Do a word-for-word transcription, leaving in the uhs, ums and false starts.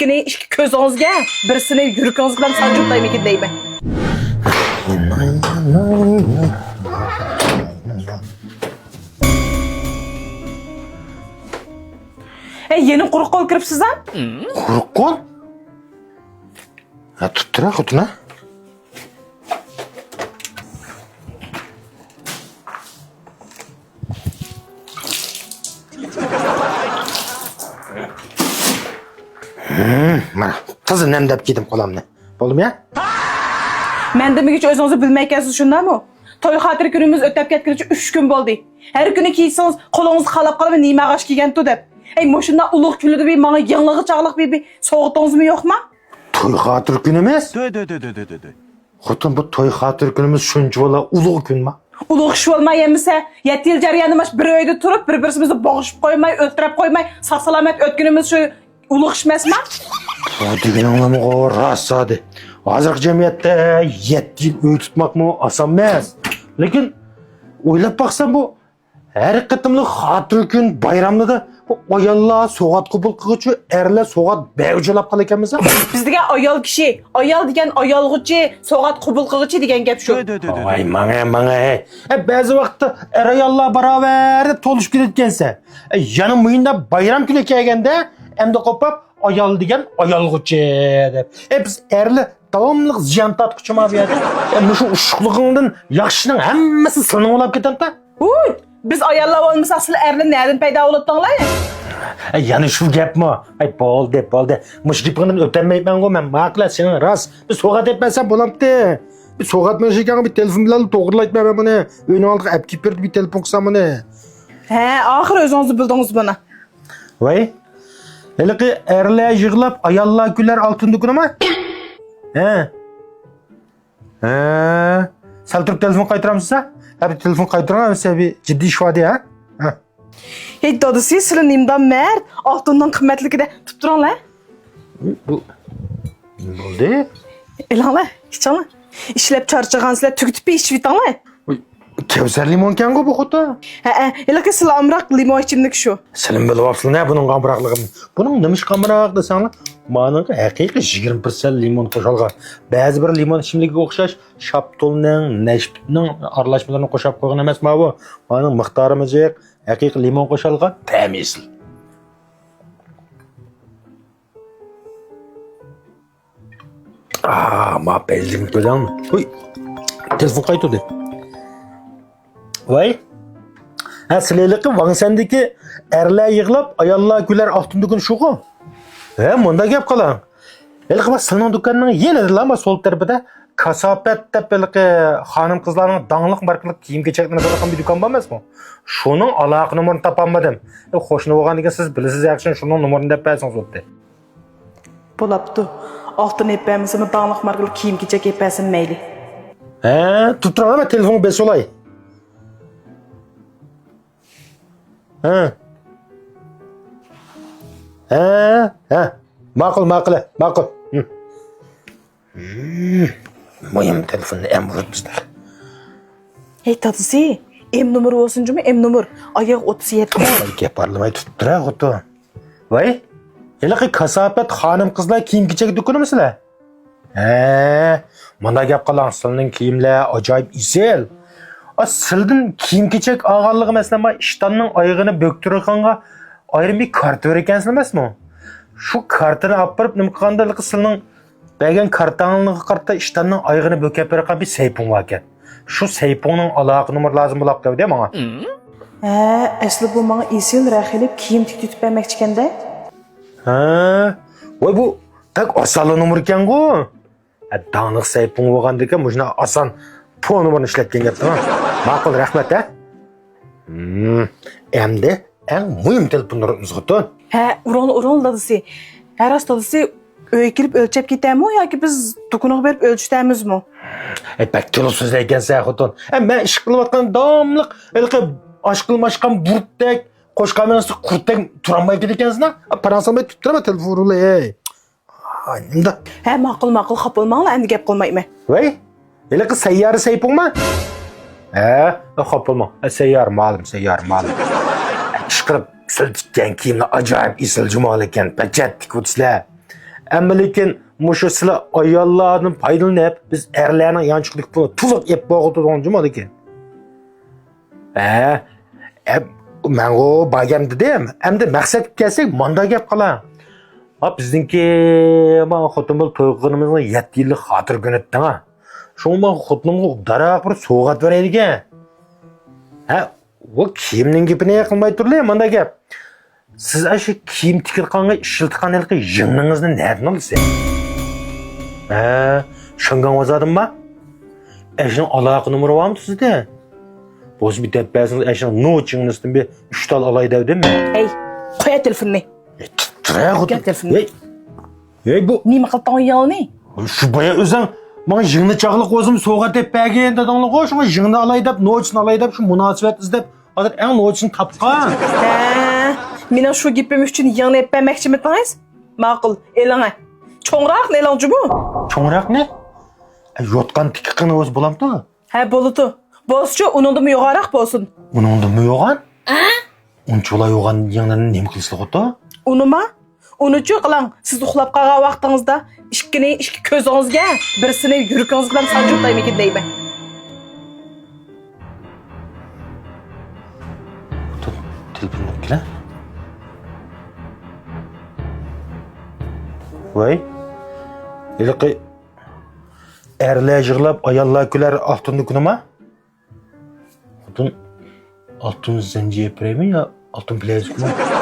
ئىككىنى ئىككى كۆزىڭىزگە، بىرسىنى يۈرىكىڭىز بىلەن سانجىپ قويمىكىن دەيمەن. ئەي، يەنە قۇرۇق قول كىرىپسىز-ھە؟ قۇرۇق قول؟ ھە، تۇتتۇرە خوتۇن-ھە. مانا، تازا نەمدەپ كىيدىم قولۇمنى. بولدىمۇ يا؟ مەن دېمىگۈچە ئۆزىڭىزمۇ بىلمەيكەنسىز، شۇنداقمۇ؟ توي خاتىرە كۈنىمىز ئۆتەپ كەتكىنىچە ئۈچ كۈن بولدى. ھەر كۈنى كىيسىڭىز، قولىڭىزغا خالاپ قالىمەن، نېمە ئاغاچ كىيگەنتۇ دەپ. ئەي، مۇشۇنداق ئۇلۇغ كۈنىدە بىر ماڭا يېڭىلغۇ چاغلىق بىر، بىر سوۋغىتىڭىزمۇ يوقما؟ توي خاتىرە كۈنىمىز؟ دۆ، دۆ، دۆ، دۆ، دۆ، دۆ، دۆ. خوتۇن، بۇ توي خاتىرە كۈنىمىز شۇنچىۋالا ئۇلۇغ كۈنما؟ ئۇلۇغ ئىش بولماي ئەمىسە، يەتتە يىل جەريانىدا ماش بىر ئۆيدە تۇرۇپ، بىر-بىرىمىزنى بوغۇشۇپ قويماي، ئۆلتۈرۈپ قويماي، ساق-سالامەت ئۆتكىنىمىز شۇ ئۇلۇغ ئىش ئەمەسما؟ بۇ دېگىنىڭلارمۇ راست زادى. ھازىرقى جەمئىيەتتە يەتتە يىل ئۆي تۇتماقمۇ ئاسان ئەمەس. لېكىن ئويلاپ باقسام، بۇ ھەر قېتىملىق خاتىرە كۈن بايراملىرىدا بۇ ئاياللار سوۋغات قوبۇل قىلغۇچى، ئەرلەر سوۋغات بەرگۈچى بولاپ قالىدىكەنمىز-ھە؟ بىز دېگەن ئايال كىشى، ئايال دېگەن ئايالغۇچى، سوۋغات قوبۇل قىلغۇچى دېگەن گەپ شۇ. ۋاي، ماڭە، ماڭە، ھەي. ئە، بەزى ۋاقىتتا ئەر-ئاياللار باراۋەر دەپ تولۇشۇپ كېتىدىكەنسەن. ئە، يەنە مۇيۇندا بايرام كۈنى كەلگەندە، ئەمدى قوپاپ، ئايال دېگەن ئايالغۇچى دەپ. ئە، بىز ئەرلەر داۋاملىق زىيان تارتقۇچىما بۇ يەردە؟ ئە، مۇشۇ ئۇششۇقلۇقۇڭدىن ياخشىنىڭ ھەممىسى سېنىڭ بولاپ كېتەمدۇ. ھۇي! بىز ئاياللار بولمىساق، سىلەر ئەرلەر نەدىن پەيدا بولۇپتۇڭلار؟ ئە، يەنە شۇ گەپمۇ؟ ئەي، بولدى، بولدى. مۇشۇ گېپىڭدىن ئۆتەلمەيمەنغۇ مەن. ماقۇل، سېنىڭ راست. بىر سوۋغات ئېلىپ بەرسەم بولامتى. بىر سوۋغات مېنىڭ شېكەڭگە بىر تېلېفون بىلەن توغرىلايتمەن مەن بۇنى. ئۆينىڭ ئالدىغا ئەپ كېلىپ بېرىدۇ، بىر تېلېفون قىلسام بۇنى. ھە، ئاخىرى ئۆزىڭىز بىلدىڭىز بۇنى. ۋاي، ھېلىقى ئەرلەر يىغلاپ، ئاياللار كۈلەر ئالتۇن دۇكىنىما؟ ھە. ھە. سەل تۇرۇپ تېلېفون قايتۇرامسىز، ھە؟ ھە، بىر تېلېفون قايتۇرۇڭ، ھە، بىر جىددىي ئىش بار دېدى، ھە؟ ھە. ھەي، دادىسى، سىلى نېمىدام مەرد، ئالتۇننىڭ قىممەتلىكىدە تۇتۇپ تۇرۇڭلار. بۇ، بولدى. ئېلىڭلار، ئىچىڭلار. ئىشلەپ چارچىغانسىلەر، تۈگىتىپ ئىچىۋېتىڭلار. ۋاي، كەۋسەر لىمونكەنغۇ بۇ خوتۇن. ھەئە، ھېلىقى سىلى ئامراق لىمون ئىچىملىك شۇ. سىلىمۇ بىلىۋاپسىلە نە بۇنىڭ ئامراقلىقىنى. بۇنىڭ نېمىشقا ئامراق دېسەڭلار، مانىڭغا ھەقىقىي يىگىرمە پىرسەنت لىمون قوشۇلغان. بەزى بىر لىمون ئىچىملىكىگە ئوخشاش شاپتۇلنىڭ، نەشپۈتنىڭ ئارىلاشمىلىرىنى قوشاپ قويغان ئەمەس ماۋۇ. مانىڭ مىقدارىمۇ جىق، ھەقىقىي لىمون قوشۇلغان، تەمى ئېسىل. ئا، ما بەنزىن كۆزەڭ. ھۇي، تېلېفون قايتۇردى. ۋاي. ھە، سىلى ھېلىقى ۋاڭسەندىكى ئەرلەر يىغلاپ، ئاياللار كۈلەر ئالتۇن دۇكىنى شۇغۇ؟ ھە، مۇنداق گەپ قىلىڭ. ھېلىقى بار سىلىنىڭ دۇكاننىڭ يېنىدىلا، ما سول تەرىپىدە كاساپەت دەپ ھېلىقى خانىم-قىزلارنىڭ داڭلىق ماركىلىق كىيىم-كېچەكلىرىنى ساتىدىغان بىر دۇكان بار ئەمەسمۇ؟ شۇنىڭ ئالاقە نومۇرىنى تاپالمىدىم. ئە، قوشنا بولغاندىكىن سىز بىلىسىز ياخشى، شۇنىڭ نومۇرىنى دەپ بەرسىڭىز بولدى. بولاپتۇ. ئالتۇن ئېلىپ بەرمىسىمۇ، داڭلىق ماركىلىق كىيىم-كېچەك ئېلىپ بەرسىمۇ مەيلى. ھە، تۇرۇپ تۇرۇڭ، مەن تېلېفونغا بېسىۋالاي. ھە. ھە، ھە. ماقۇل، ماقۇل، ماقۇل. ھىم. ھىم. مۇھىم تېلېفوننى ئەم ئۇرۇپ بىزدە. ھەي، دادىسى، ئېم نومۇر بولسۇن جۇمۇ، ئېم نومۇر. ئاياغ ئوتتۇز يەتتە. ۋاي، گەپ ئارىلىماي تۇرۇپ تۇرە، خوتۇن. ۋاي، ھېلىقى كاساپەت خانىم-قىزلار كىيىم-كېچەك دۇكىنىمۇ سىلەر؟ ھە، مانا گەپ قىلىڭ، سىلىنىڭ كىيىملەر ئاجايىپ ئېسىل. ئا، سىلدىن كىيىم-كېچەك ئالغانلىقى مەسىلەن، ما ئىشتاننىڭ ئايىغىنى بۆكتۈرىدىغانغا ئايرىم بىر كارتا بېرىدىكەنسىلەر ئەمەسمۇ؟ شۇ كارتىنى ئاپىرىپ نېمە قىلغاندا، ھېلىقى سىلىنىڭ بەرگەن كارتاڭلارغا قارىتا ئىشتاننىڭ ئايىغىنى بۆكەپ بېرىدىغان بىر سەيپۇڭ باركەن. شۇ سەيپۇڭنىڭ ئالاقە نومۇرى لازىم بولاپ قالدى ماڭا. ھە، ئەسلى بۇ ماڭا ئېسىل رەخ ئېلىپ كىيىم تىكتۈرتۈپ بەرمەكچىكەن-دە. ھە؟ ۋاي، بۇ بەك ئاسانلا نومۇر ئىكەنغۇ. ھە، داڭلىق سەيپۇڭ بولغاندىكىن مۇشۇنداق ئاسان پو نومۇرنى ئىشلەتكەن گەپتىڭ. ماقۇل، رەھمەت، ھە؟ ھىم، ئەمدى ئەڭ مۇھىم تېلېفوننى ئۇرىمىز خوتۇن. ھە، ئۇرۇڭلا، ئۇرۇڭلا دادىسى. ھە، راست دادىسى، ئۆيگە كېلىپ ئۆلچەپ كېتەمۇ ياكى بىز دۇكىنىغا بېرىپ ئۆلچىتەمىزمۇ؟ ئەي، بەك تولۇق سۆزلەيكەنسەن خوتۇن. ئەي، مەن ئىش قىلىۋاتقان داۋاملىق ھېلىقى ئاشقىلماشقان بۇرۇتتەك، قوشقان مېڭىسى قۇرتتەك تۇرالماي كېتىدىكەنسىز-ە. پاراڭ سالماي تۇرۇپ تۇرۇڭ، تېلېفون ئۇرۇڭلا، ھەي. ئاي، نېمىدە؟ ھە، ماقۇل، ماقۇل، خاپا بولماڭلار، ئەمدى گەپ قىلمايمەن. ۋەي، ھېلىقى سەييارە سەيپۇڭما؟ ھە، خاپا بولماڭ. ھە، سەييارە مالىم، سەييارە مالىم. ئىشقىلىپ سىلەر تىككەن كىيىملەر ئاجايىپ ئېسىل جۇمۇ ئىكەن، پەجەت تىكىۋاتىسىلەر. ئەمما لېكىن مۇشۇ سىلەر ئاياللاردىن پايدىلىنىپ، بىز ئەرلەرنىڭ يانچۇقىدىكى پۇلنى تولۇق ئېلىپ بولغۇدۇق جۇمۇ لېكىن. ھە، ئە، مەنغۇ بارگەن دېدىم. ئەمدى مەقسەتكە كەلسەك، ماندا گەپ قالا. ھا، بىزنىڭكى، ما، خوتۇن بىلەن توي قىلغىنىمىزنىڭ يەتتە يىللىق خاتىرە كۈنى ئەتتىڭا. شۇڭا ما خوتۇنۇمغا داراق بىر سوۋغات بېرەيلىكەن. ھە، ئۇ كىيىمنىڭ گېپىنى قىلماي تۇرلى، ماندا گەپ. سىز ئاشۇ كىيىم تىكىدىغانغا ئىشلىتىدىغان ھېلىقى يىڭنىڭىزنى نەدىن ئالىسىز؟ ھە، شياڭگاڭ بازاردىنما؟ ئەشنىڭ ئالاقە نومۇرى بارمۇ سىزدە؟ بولسا بىر دەپ بەرسىڭىز، ئەشنىڭ نوچىڭنىسىدىن بىر ئۈچ تال ئالاي دەۋدىم مەن. ئەي، قويە تېلېفوننى. ئەي، تۇرە خوتۇن. گەپ تېلېفوننى. ئەي، ئەي، بۇ نېمە قىلدىڭ ياۋنى؟ شۇ بايا ئۆزۈڭ ماڭا يىڭنە چاغلىق بولسىمۇ سوۋغات دەپ بەرگىن دېدىڭلىغۇ، شۇڭا يىڭنە ئالاي دەپ، نوچىنى ئالاي دەپ، شۇ مۇناسىۋەت ئىزدەپ، ھازىر ئەڭ نوچىنى تاپقان. ھە، مېنىڭ شۇ گېپىم ئۈچۈن يىڭنە ئېلىپ بەرمەكچىمىدىڭىز؟ ماقۇل، ئېلىڭە. چوڭراقنى ئېلىڭ جۇمۇ. چوڭراقنى؟ ئە، يوتقان تىكىقىنى ئۆزى بولامدۇ؟ ھە، بولىدۇ. بولسىچۇ، ئۇنىڭدىنمۇ يوغانراق بولسۇن. ئۇنىڭدىنمۇ يوغان؟ ئۇنچىۋالا يوغان يىڭنىنى نېمە قىلىسىلىغۇتۇ؟ ئۇنىما؟ ئۇنىچۇ قىلاڭ، سىز ئۇخلاپ قالغان ۋاقتىڭىزدا ئىككىنى ئىككى كۆزىڭىزگە، بىرسىنى يۈرىكىڭىز بىلەن سانجىۋېتەيمىكىن دەيمەن. تۇت، تېلېفون كېلە. ۋاي، ھېلىقى ئەرلەر يىغلاپ، ئاياللار كۈلەر ئالتۇن دۇكىنىما؟ خوتۇن، ئالتۇن زەنجىر ئەپەرەيمۇ يا ئالتۇن بىلەزۈكمۇ؟